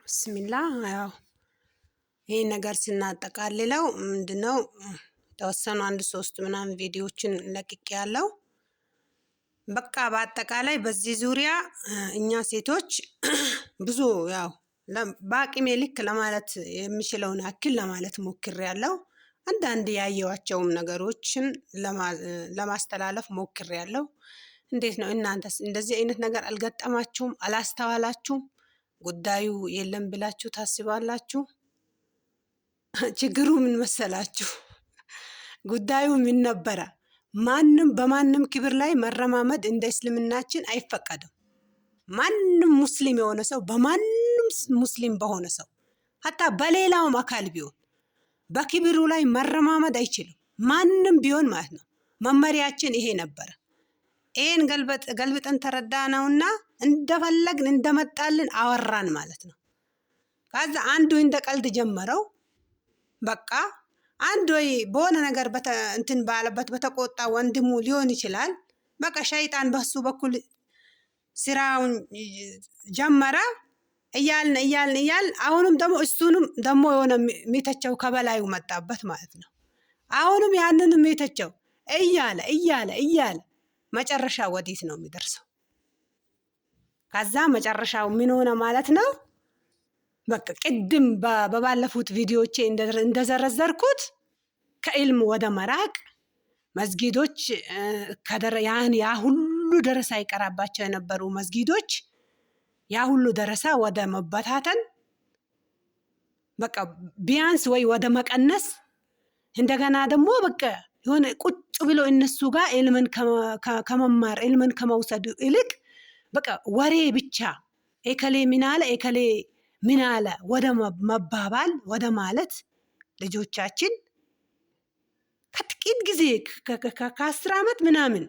ብስሚላ፣ ያው ይህ ነገር ስናጠቃልለው ምንድነው፣ የተወሰኑ አንድ ሶስት ምናምን ቪዲዮዎችን ለቅቄ ያለው፣ በቃ በአጠቃላይ በዚህ ዙሪያ እኛ ሴቶች ብዙ ያው በአቅሜ ልክ ለማለት የሚችለውን ያክል ለማለት ሞክሬያለሁ። አንዳንድ ያየኋቸውም ነገሮችን ለማስተላለፍ ሞክሬያለሁ። እንዴት ነው እናንተስ? እንደዚህ አይነት ነገር አልገጠማችሁም? አላስተዋላችሁም? ጉዳዩ የለም ብላችሁ ታስባላችሁ? ችግሩ ምን መሰላችሁ? ጉዳዩ ምን ነበረ? ማንም በማንም ክብር ላይ መረማመድ እንደ እስልምናችን አይፈቀድም። ማንም ሙስሊም የሆነ ሰው በማንም ሙስሊም በሆነ ሰው፣ ሀታ በሌላውም አካል ቢሆን፣ በክብሩ ላይ መረማመድ አይችልም። ማንም ቢሆን ማለት ነው። መመሪያችን ይሄ ነበረ። ይሄን ገልብጠን ተረዳነውና እንደፈለግን እንደመጣልን አወራን ማለት ነው። ከዛ አንዱ እንደ ቀልድ ጀመረው። በቃ አንድ ወይ በሆነ ነገር እንትን ባለበት በተቆጣ ወንድሙ ሊሆን ይችላል። በቃ ሸይጣን በሱ በኩል ስራውን ጀመረ። እያልን እያልን እያልን አሁንም ደግሞ እሱንም ደግሞ የሆነ የሚተቸው ከበላዩ መጣበት ማለት ነው። አሁንም ያንን የሚተቸው እያለ እያለ እያለ መጨረሻ ወዴት ነው የሚደርሰው? ከዛ መጨረሻው ምን ሆነ ማለት ነው? በቃ ቅድም በባለፉት ቪዲዮቼ እንደዘረዘርኩት ከኢልም ወደ መራቅ፣ መስጊዶች ያን ያ ሁሉ ደረሳ ይቀራባቸው የነበሩ መስጊዶች ያ ሁሉ ደረሳ ወደ መበታተን፣ በቃ ቢያንስ ወይ ወደ መቀነስ፣ እንደገና ደግሞ በቃ የሆነ ቁጭ ብሎ እነሱ ጋር ኢልምን ከመማር፣ ኢልምን ከመውሰድ ይልቅ በቃ ወሬ ብቻ፣ ኤከሌ ምን አለ፣ ኤከሌ ምን አለ ወደ መባባል፣ ወደ ማለት፣ ልጆቻችን ከጥቂት ጊዜ ከ10 ዓመት ምናምን፣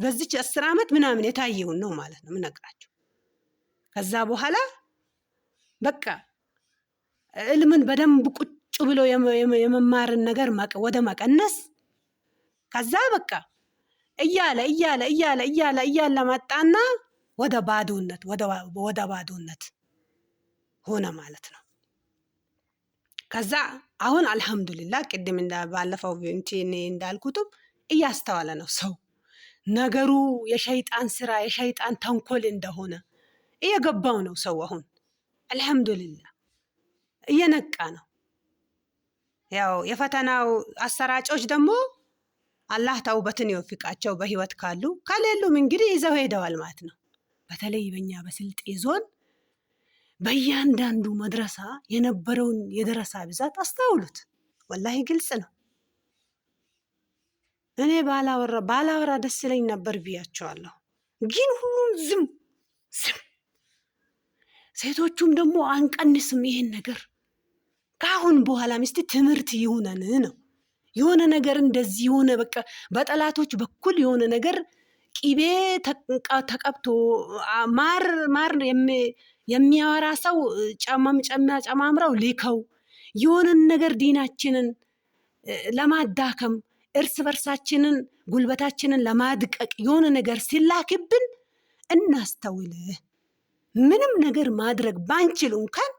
በዚች 10 ዓመት ምናምን የታየውን ነው ማለት ነው የምነግራቸው። ከዛ በኋላ በቃ ዕልምን በደንብ ቁጭ ብሎ የመማርን ነገር ወደ መቀነስ፣ ከዛ በቃ እያለ እያለ እያለ እያለ እያለ መጣና ወደ ባዶነት ሆነ ማለት ነው። ከዛ አሁን አልሐምዱሊላህ ቅድም ባለፈው እንትን እንዳልኩትም እያስተዋለ ነው ሰው፣ ነገሩ የሸይጣን ስራ፣ የሸይጣን ተንኮል እንደሆነ እየገባው ነው ሰው። አሁን አልሐምዱሊላህ እየነቃ ነው። ያው የፈተናው አሰራጮች ደግሞ አላህ ተውበትን ይወፍቃቸው በህይወት ካሉ፣ ከሌሉም እንግዲህ ይዘው ሄደዋል ማለት ነው። በተለይ በእኛ በስልጤ ዞን በእያንዳንዱ መድረሳ የነበረውን የደረሳ ብዛት አስተውሉት። ወላሂ ግልጽ ነው። እኔ ባላወራ ባላወራ ደስ ይለኝ ነበር ብያቸዋለሁ። ግን ሁሉም ዝም ዝም። ሴቶቹም ደግሞ አንቀንስም ይሄን ነገር፣ ከአሁን በኋላ ሚስት ትምህርት ይሁነን ነው። የሆነ ነገር እንደዚህ የሆነ በቃ በጠላቶች በኩል የሆነ ነገር ቂቤ ተቀብቶ ማር ማር የሚያወራ ሰው ጨመም ጨማምረው ልከው የሆነን ነገር ዲናችንን ለማዳከም፣ እርስ በርሳችንን ጉልበታችንን ለማድቀቅ የሆነ ነገር ሲላክብን እናስተውል። ምንም ነገር ማድረግ ባንችል እንኳን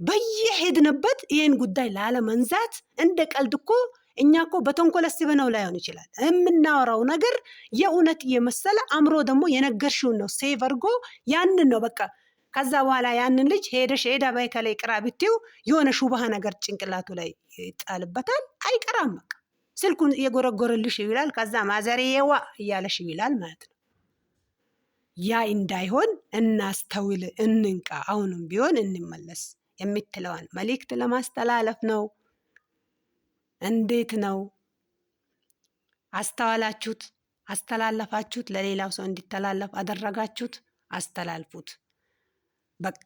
በየሄድንበት ይህን ጉዳይ ላለመንዛት፣ እንደ ቀልድ እኮ እኛ እኮ በተንኮል አስበነው ላይሆን ይችላል የምናወራው ነገር፣ የእውነት እየመሰለ አእምሮ ደግሞ የነገርሽውን ነው save አድርጎ ያንን ነው በቃ። ከዛ በኋላ ያንን ልጅ ሄደሽ ሄዳ ባይ ከላይ ቅራ ብትይው የሆነ ሹባህ ነገር ጭንቅላቱ ላይ ይጣልበታል። አይቀራም፣ በቃ ስልኩን እየጎረጎረልሽ ይውላል። ከዛ ማዘሬየዋ እያለሽ ይውላል ማለት ነው። ያ እንዳይሆን እናስተውል፣ እንንቃ፣ አሁንም ቢሆን እንመለስ የምትለዋን መልእክት ለማስተላለፍ ነው። እንዴት ነው? አስተዋላችሁት? አስተላለፋችሁት? ለሌላው ሰው እንዲተላለፍ አደረጋችሁት? አስተላልፉት። በቃ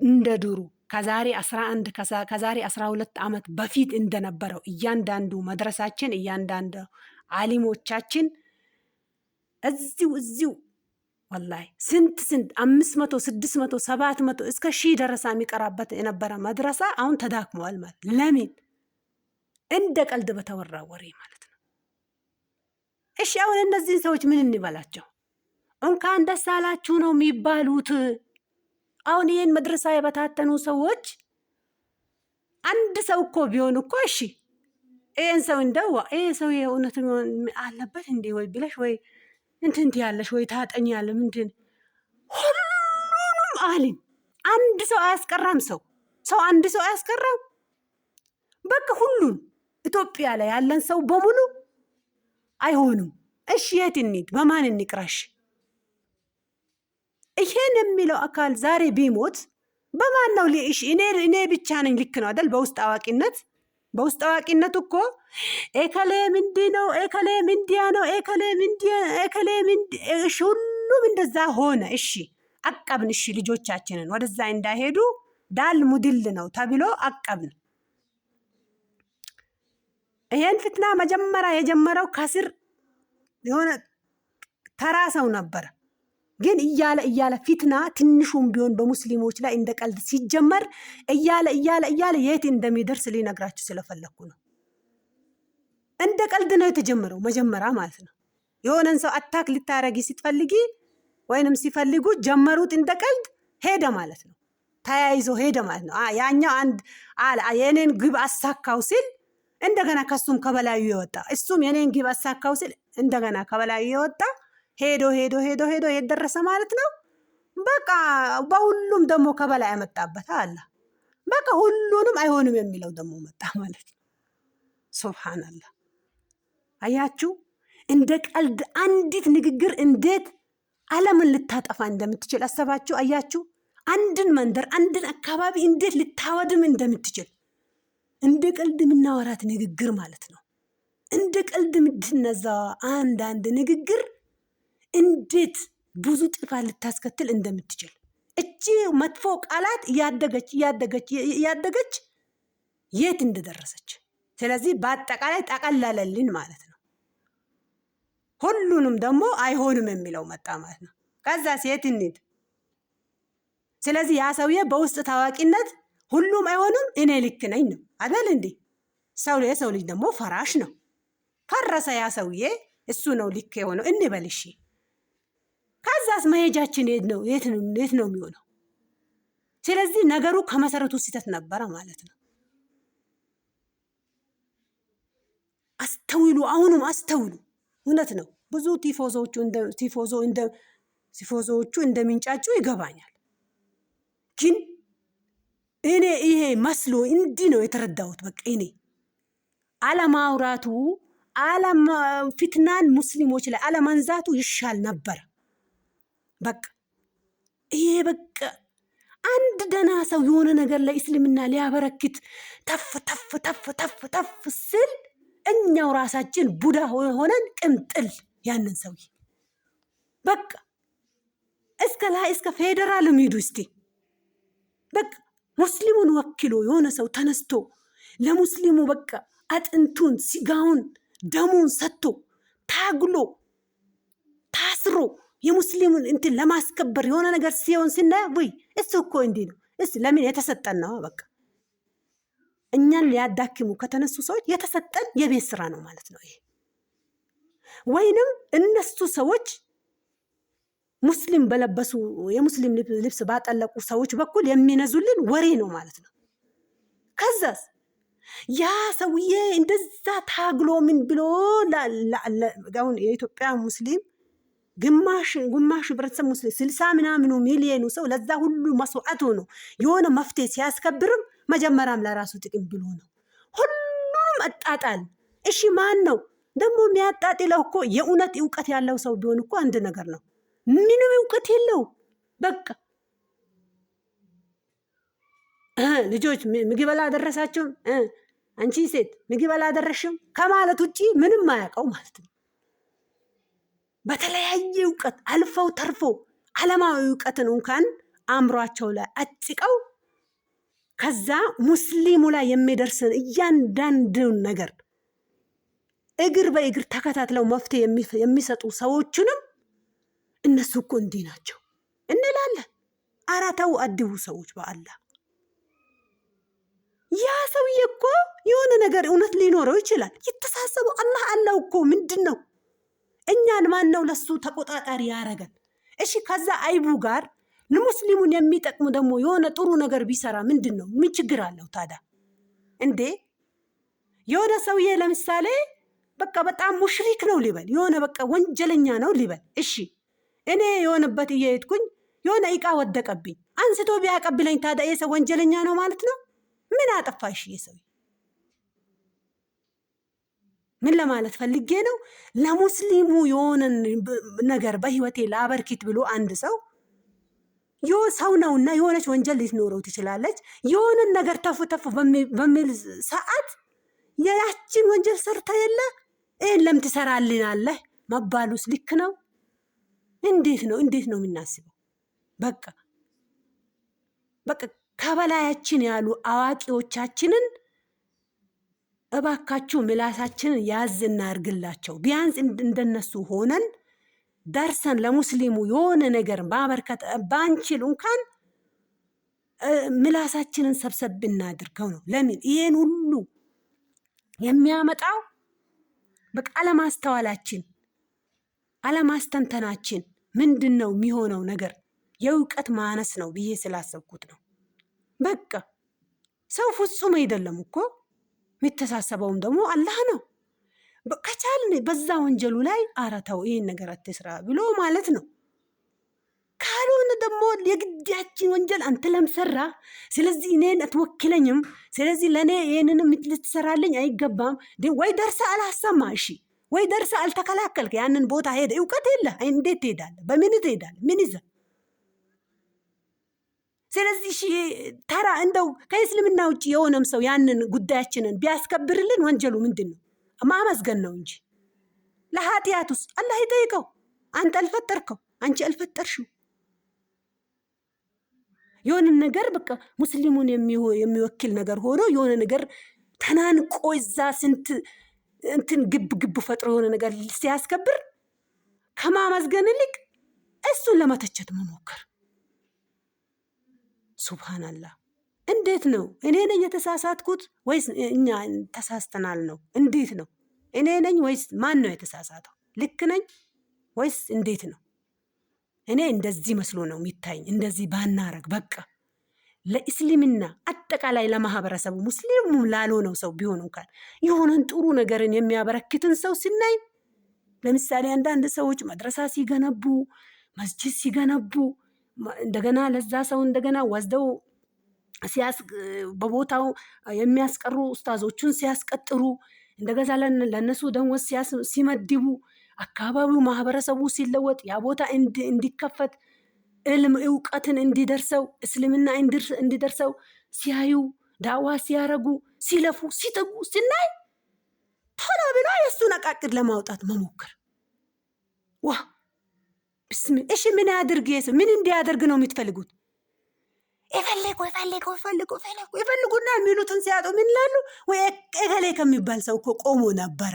እንደ ድሮ ከዛሬ 11፣ ከዛሬ 12 ዓመት በፊት እንደነበረው እያንዳንዱ መድረሳችን፣ እያንዳንዱ አሊሞቻችን እዚሁ እዚሁ ወላሂ ስንት ስንት 500፣ 600፣ 700 እስከ 1000 ደረሳ የሚቀራበት የነበረ መድረሳ አሁን ተዳክመዋል ማለት። ለምን? እንደ ቀልድ በተወራ ወሬ ማለት ነው። እሺ አሁን እነዚህን ሰዎች ምን እንበላቸው? እንኳን ደስ አላችሁ ነው የሚባሉት። አሁን ይህን መድረሳ የበታተኑ ሰዎች አንድ ሰው እኮ ቢሆን እኮ እሺ ይህን ሰው እንደው ይሄ ሰው የእውነት አለበት እንዴ ወይ ብለሽ ወይ እንትን ትያለሽ ወይ ታጠኛለ ምንድን ሁሉንም አሊም አንድ ሰው አያስቀራም። ሰው አንድ ሰው አያስቀራም። በቃ ሁሉን ኢትዮጵያ ላይ ያለን ሰው በሙሉ አይሆኑም። እሺ የት እንሂድ? በማን እንቅራሽ? ይሄን የሚለው አካል ዛሬ ቢሞት በማን ነው? እሺ እኔ ብቻ ነኝ ልክ ነው አይደል? በውስጥ አዋቂነት በውስጥ አዋቂነት እኮ ኤከሌ ምንድን ነው፣ ኤከሌ ምንዲያ ነው፣ ኤከሌ ምንዲያ፣ ኤከሌ ምንዲ፣ እሺ ሁሉም እንደዛ ሆነ። እሺ አቀብን። እሺ ልጆቻችንን ወደዛ እንዳይሄዱ ዳል ሙድል ነው ተብሎ አቀብን። ይሄን ፍትና መጀመሪያ የጀመረው ከስር የሆነ ተራ ሰው ነበረ። ግን እያለ እያለ ፊትና ትንሹም ቢሆን በሙስሊሞች ላይ እንደ ቀልድ ሲጀመር እያለ እያለ እያለ የት እንደሚደርስ ሊነግራችሁ ስለፈለግኩ ነው። እንደ ቀልድ ነው የተጀመረው መጀመሪያ ማለት ነው። የሆነን ሰው attack ልታረጊ ስትፈልጊ ወይንም ሲፈልጉ ጀመሩት እንደ ቀልድ ሄደ ማለት ነው። ተያይዞ ሄደ ማለት ነው። ያኛው አንድ የኔን ግብ አሳካው ሲል እንደገና ከሱም ከበላዩ የወጣ እሱም የኔን ግብ አሳካው ሲል እንደገና ከበላዩ የወጣ ሄዶ ሄዶ ሄዶ ሄዶ የት ደረሰ ማለት ነው። በቃ በሁሉም ደግሞ ከበላይ ያመጣበት አለ። በቃ ሁሉንም አይሆንም የሚለው ደግሞ መጣ ማለት ነው። ሱብሃነላህ አያችሁ፣ እንደ ቀልድ አንዲት ንግግር እንዴት ዓለምን ልታጠፋ እንደምትችል አሰባችሁ? አያችሁ፣ አንድን መንደር አንድን አካባቢ እንዴት ልታወድም እንደምትችል እንደ ቀልድ የምናወራት ንግግር ማለት ነው። እንደ ቀልድ የምትነዛ አንዳንድ ንግግር እንዴት ብዙ ጥፋት ልታስከትል እንደምትችል እቺ መጥፎ ቃላት እያደገች እያደገች እያደገች የት እንደደረሰች። ስለዚህ በአጠቃላይ ጠቀለለልን ማለት ነው። ሁሉንም ደግሞ አይሆንም የሚለው መጣ ማለት ነው። ከዛ ሴት እንሂድ። ስለዚህ ያ ሰውዬ በውስጥ ታዋቂነት ሁሉም አይሆንም እኔ ልክ ነኝ ነው አይደል እንዴ? ሰው የሰው ልጅ ደግሞ ፈራሽ ነው። ፈረሰ ያ ሰውዬ፣ እሱ ነው ልክ የሆነው እንበል እሺ። ከዛስ መሄጃችን የት ነው? የት ነው የሚሆነው? ስለዚህ ነገሩ ከመሰረቱ ስህተት ነበረ ማለት ነው። አስተውሉ፣ አሁኑም አስተውሉ። እውነት ነው። ብዙ ቲፎዞዎቹ እንደሚንጫጩ ይገባኛል። ግን እኔ ይሄ መስሎ እንዲህ ነው የተረዳሁት። በቃ እኔ አለማውራቱ ፊትናን ሙስሊሞች ላይ አለማንዛቱ ይሻል ነበር። በቃ ይሄ በቃ አንድ ደህና ሰው የሆነ ነገር ላይ እስልምና ሊያበረክት ተፍ ተፍ ተፍ ተፍ ተፍ ስል እኛው ራሳችን ቡዳ ሆነን ቅምጥል ያንን ሰውዬ በቃ እስከ ላይ እስከ ፌዴራልም ሂዱ እስቲ በቃ ሙስሊሙን ወክሎ የሆነ ሰው ተነስቶ ለሙስሊሙ በቃ አጥንቱን ስጋውን ደሙን ሰጥቶ ታግሎ ታስሮ የሙስሊሙን እንትን ለማስከበር የሆነ ነገር ሲሆን ስናየ ወይ እሱ እኮ እንዲህ ነው እስ ለምን የተሰጠን ነው። በቃ እኛን ሊያዳክሙ ከተነሱ ሰዎች የተሰጠን የቤት ስራ ነው ማለት ነው ይሄ። ወይንም እነሱ ሰዎች ሙስሊም በለበሱ የሙስሊም ልብስ ባጠለቁ ሰዎች በኩል የሚነዙልን ወሬ ነው ማለት ነው። ከዛስ ያ ሰውዬ እንደዛ ታግሎ ምን ብሎ አሁን የኢትዮጵያ ሙስሊም ግማሽ ግማሽ ህብረተሰብ ሙስሊም 60 ምናምኑ ሚሊዮኑ ሰው ለዛ ሁሉ መስዋዕት ሆኖ የሆነ መፍትሄ ሲያስከብርም መጀመሪያም ለራሱ ጥቅም ብሎ ነው። ሁሉንም አጣጣል። እሺ ማን ነው ደግሞ የሚያጣጥለው? እኮ የእውነት እውቀት ያለው ሰው ቢሆን እኮ አንድ ነገር ነው። ምንም እውቀት የለው። በቃ ልጆች ምግብ አላደረሳችሁም፣ አንቺ ሴት ምግብ አላደረሽም ከማለት ውጭ ምንም አያውቀው ማለት ነው። በተለያየ እውቀት አልፈው ተርፎ ዓለማዊ እውቀትን እንኳን አእምሯቸው ላይ አጭቀው ከዛ ሙስሊሙ ላይ የሚደርስን እያንዳንዱን ነገር እግር በእግር ተከታትለው መፍትሄ የሚሰጡ ሰዎችንም እነሱ እኮ እንዲህ ናቸው እንላለን። ኧረ ተው አድቡ ሰዎች በአላህ። ያ ሰውዬ እኮ የሆነ ነገር እውነት ሊኖረው ይችላል። ይተሳሰቡ። አላህ አለው እኮ ምንድን ነው እኛን ማን ነው ለሱ ተቆጣጣሪ ያረገን? እሺ ከዛ አይቡ ጋር ሙስሊሙን የሚጠቅሙ ደግሞ የሆነ ጥሩ ነገር ቢሰራ ምንድን ነው? ምን ችግር አለው ታዲያ? እንዴ የሆነ ሰውዬ ለምሳሌ በቃ በጣም ሙሽሪክ ነው ሊበል፣ የሆነ በቃ ወንጀለኛ ነው ሊበል። እሺ እኔ የሆነበት እየሄድኩኝ የሆነ እቃ ወደቀብኝ፣ አንስቶ ቢያቀብለኝ ታዲያ ይሄ ሰው ወንጀለኛ ነው ማለት ነው? ምን አጠፋ? እሺ ይሄ ምን ለማለት ፈልጌ ነው? ለሙስሊሙ የሆነ ነገር በህይወቴ ላበርኪት ብሎ አንድ ሰው ሰው ነውና የሆነች ወንጀል ልትኖረው ትችላለች። የሆነን ነገር ተፉ ተፉ በሚል ሰዓት የያችን ወንጀል ሰርተ የለ ይህን ለምን ትሰራልናለህ መባሉስ ልክ ነው? እንዴት ነው እንዴት ነው የምናስበው? በቃ በቃ ከበላያችን ያሉ አዋቂዎቻችንን እባካችሁ ምላሳችንን ያዝ እናርግላቸው። ቢያንስ እንደነሱ ሆነን ደርሰን ለሙስሊሙ የሆነ ነገር ማበርከት ባንችል እንኳን ምላሳችንን ሰብሰብ እናድርገው ነው። ለምን ይሄን ሁሉ የሚያመጣው በቃ አለማስተዋላችን፣ አለማስተንተናችን ምንድን ነው የሚሆነው ነገር የእውቀት ማነስ ነው ብዬ ስላሰብኩት ነው። በቃ ሰው ፍጹም አይደለም እኮ፣ የሚተሳሰበውም ደግሞ አላህ ነው። ከቻልን በዛ ወንጀሉ ላይ አረተው ይህን ነገር አትስራ ብሎ ማለት ነው። ካልሆነ ደግሞ የግዳችን ወንጀል አንተ ለምሰራ፣ ስለዚህ እኔን አትወክለኝም፣ ስለዚህ ለእኔ ይህንን ልትሰራልኝ አይገባም። ወይ ደርሰ አላሰማ፣ እሺ ወይ ደርሰ አልተከላከልክ፣ ያንን ቦታ ሄደ እውቀት የለ፣ እንዴት ትሄዳለህ? በምን ትሄዳለህ? ምን ይዘህ? ስለዚህ እሺ ተራ እንደው ከእስልምና ውጭ የሆነም ሰው ያንን ጉዳያችንን ቢያስከብርልን ወንጀሉ ምንድን ነው? ማመስገን ነው እንጂ ለኃጢአቱስ አላህ ይጠይቀው። አንተ አልፈጠርከው፣ አንቺ አልፈጠርሽው። የሆነ ነገር በቃ ሙስሊሙን የሚወክል ነገር ሆኖ የሆነ ነገር ተናንቆ እዛ ስንት እንትን ግብ ግብ ፈጥሮ የሆነ ነገር ሲያስከብር ከማመስገን ይልቅ እሱን ለመተቸት መሞከር። ሱብሃናላህ። እንዴት ነው? እኔ ነኝ የተሳሳትኩት ወይስ እኛ ተሳስተናል ነው? እንዴት ነው? እኔ ነኝ ወይስ ማን ነው የተሳሳተው? ልክ ነኝ ወይስ እንዴት ነው? እኔ እንደዚህ መስሎ ነው የሚታይኝ። እንደዚህ ባናረግ በቃ ለእስልምና አጠቃላይ ለማህበረሰቡ ሙስሊሙ ላልሆነው ሰው ቢሆን እንኳን የሆነን ጥሩ ነገርን የሚያበረክትን ሰው ስናይ፣ ለምሳሌ አንዳንድ ሰዎች መድረሳ ሲገነቡ፣ መስጂድ ሲገነቡ እንደገና ለዛ ሰው እንደገና ወስደው በቦታው የሚያስቀሩ ኡስታዞቹን ሲያስቀጥሩ፣ እንደገዛ ለእነሱ ደሞዝ ሲመድቡ፣ አካባቢው ማህበረሰቡ ሲለወጥ፣ ያ ቦታ እንዲከፈት፣ ዕልም እውቀትን እንዲደርሰው፣ እስልምና እንዲደርሰው ሲያዩ፣ ዳዋ ሲያረጉ፣ ሲለፉ፣ ሲተጉ ስናይ ቶሎ ብሎ የእሱን አቃቅድ ለማውጣት መሞከር። ዋ ብስሚ! እሺ ምን ያድርግ? ምን እንዲያደርግ ነው የምትፈልጉት? የፈለጉ የፈለጉ የፈለጉ የፈለጉ የፈልጉና የሚሉትን ሲያጡ ምን ይላሉ? ወይ እገሌ ከሚባል ሰው እኮ ቆሞ ነበረ።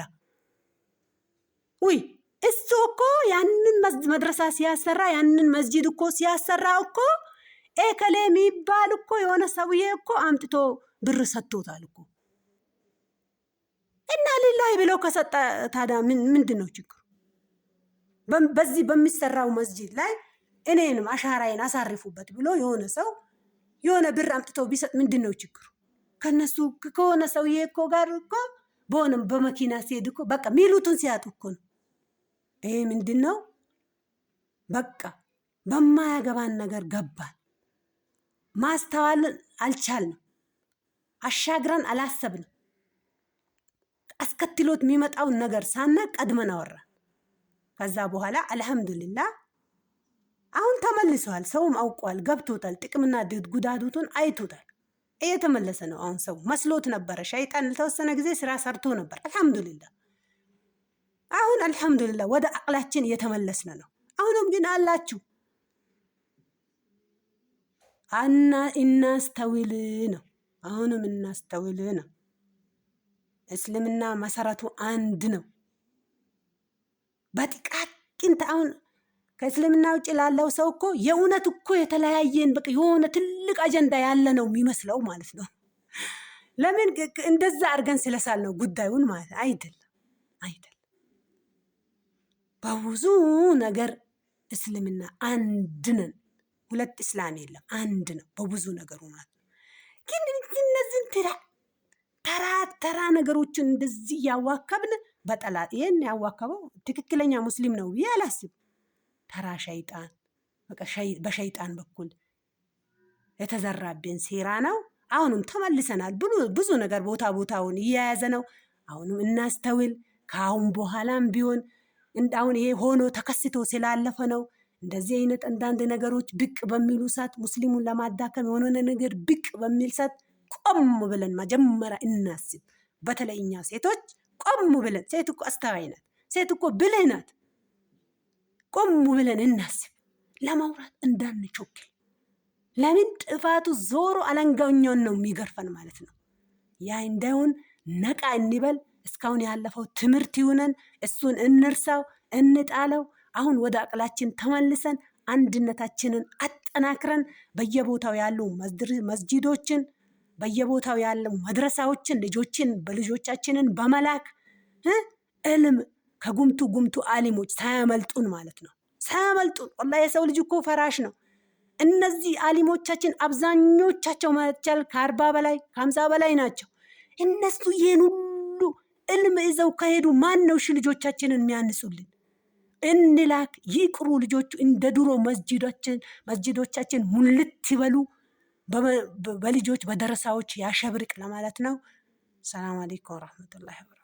ውይ እሱ እኮ ያንን መድረሳ ሲያሰራ፣ ያንን መስጂድ እኮ ሲያሰራ እኮ እከሌ የሚባል እኮ የሆነ ሰውዬ እኮ አምጥቶ ብር ሰጥቶታል እኮ። እና ሊላሂ ብለው ከሰጠ ታዲያ ምንድን ነው ችግሩ? በዚህ በሚሰራው መስጂድ ላይ እኔንም አሻራዬን አሳርፉበት ብሎ የሆነ ሰው የሆነ ብር አምጥቶ ቢሰጥ ምንድን ነው ችግሩ? ከነሱ ከሆነ ሰውዬ እኮ ጋር እኮ በሆነ በመኪና ሲሄድ እኮ በቃ ሚሉትን ሲያጡ እኮ ነው። ይሄ ምንድን ነው? በቃ በማያገባን ነገር ገባን። ማስተዋልን አልቻልንም። አሻግረን አላሰብንም። አስከትሎት የሚመጣውን ነገር ሳናቅ ቀድመን አወራን። ከዛ በኋላ አልሐምዱሊላህ አሁን ተመልሰዋል። ሰውም አውቋል፣ ገብቶታል። ጥቅምና ጉዳቱን አይቶታል። እየተመለሰ ነው። አሁን ሰው መስሎት ነበረ። ሸይጣን ለተወሰነ ጊዜ ስራ ሰርቶ ነበር። አልሐምዱሊላህ አሁን አልሐምዱሊላህ ወደ አቅላችን እየተመለስን ነው። አሁንም ግን አላችሁ አና እናስተውል ነው። አሁንም እናስተውል ነው። እስልምና መሰረቱ አንድ ነው። በጥቃቅን አሁን ከእስልምና ውጭ ላለው ሰው እኮ የእውነት እኮ የተለያየን በቃ የሆነ ትልቅ አጀንዳ ያለ ነው የሚመስለው ማለት ነው። ለምን እንደዛ አድርገን ስለሳል ነው ጉዳዩን ማለት አይደለም፣ አይደለም። በብዙ ነገር እስልምና አንድ ነን። ሁለት እስላም የለም፣ አንድ ነው በብዙ ነገሩ ማለት ነው። ግን እነዚህን ተራ ተራ ነገሮችን እንደዚህ እያዋከብን በጠላት ይህን ያዋከበው ትክክለኛ ሙስሊም ነው ብዬ አላስብም። ተራ ሸይጣን በቃ በሸይጣን በኩል የተዘራብን ሴራ ነው። አሁንም ተመልሰናል። ብዙ ነገር ቦታ ቦታውን እየያዘ ነው። አሁንም እናስተውል። ከአሁን በኋላም ቢሆን አሁን ይሄ ሆኖ ተከስቶ ስላለፈ ነው። እንደዚህ አይነት አንዳንድ ነገሮች ብቅ በሚሉ ሰዓት፣ ሙስሊሙን ለማዳከም የሆነ ነገር ብቅ በሚል ሰዓት ቆም ብለን መጀመሪያ እናስብ። በተለይ እኛ ሴቶች ቆም ብለን፣ ሴት እኮ አስተዋይ ናት። ሴት እኮ ብልህ ናት። ቆም ብለን እናስብ፣ ለማውራት እንዳንቾክል። ለምን ጥፋቱ ዞሮ አለንጋኛውን ነው የሚገርፈን ማለት ነው። ያ እንዳይሆን ነቃ እንበል። እስካሁን ያለፈው ትምህርት ይሁነን፣ እሱን እንርሳው፣ እንጣለው። አሁን ወደ አቅላችን ተመልሰን አንድነታችንን አጠናክረን በየቦታው ያሉ መስጂዶችን፣ በየቦታው ያሉ መድረሳዎችን ልጆችን በልጆቻችንን በመላክ እልም ከጉምቱ ጉምቱ አሊሞች ሳያመልጡን ማለት ነው። ሳያመልጡን፣ ወላሂ የሰው ልጅ እኮ ፈራሽ ነው። እነዚህ አሊሞቻችን አብዛኞቻቸው ማለት ይቻላል ከ40 በላይ፣ ከ50 በላይ ናቸው። እነሱ ይህን ሁሉ እልም ይዘው ከሄዱ ማን ነው እሺ ልጆቻችንን የሚያንጹልን? እንላክ፣ ይቅሩ ልጆቹ፣ እንደ ድሮ መስጂዶቻችን ሙልት ይበሉ፣ በልጆች በደረሳዎች ያሸብርቅ ለማለት ነው። ሰላም አለይኩም ወረሕመቱላሂ ወበረካቱ።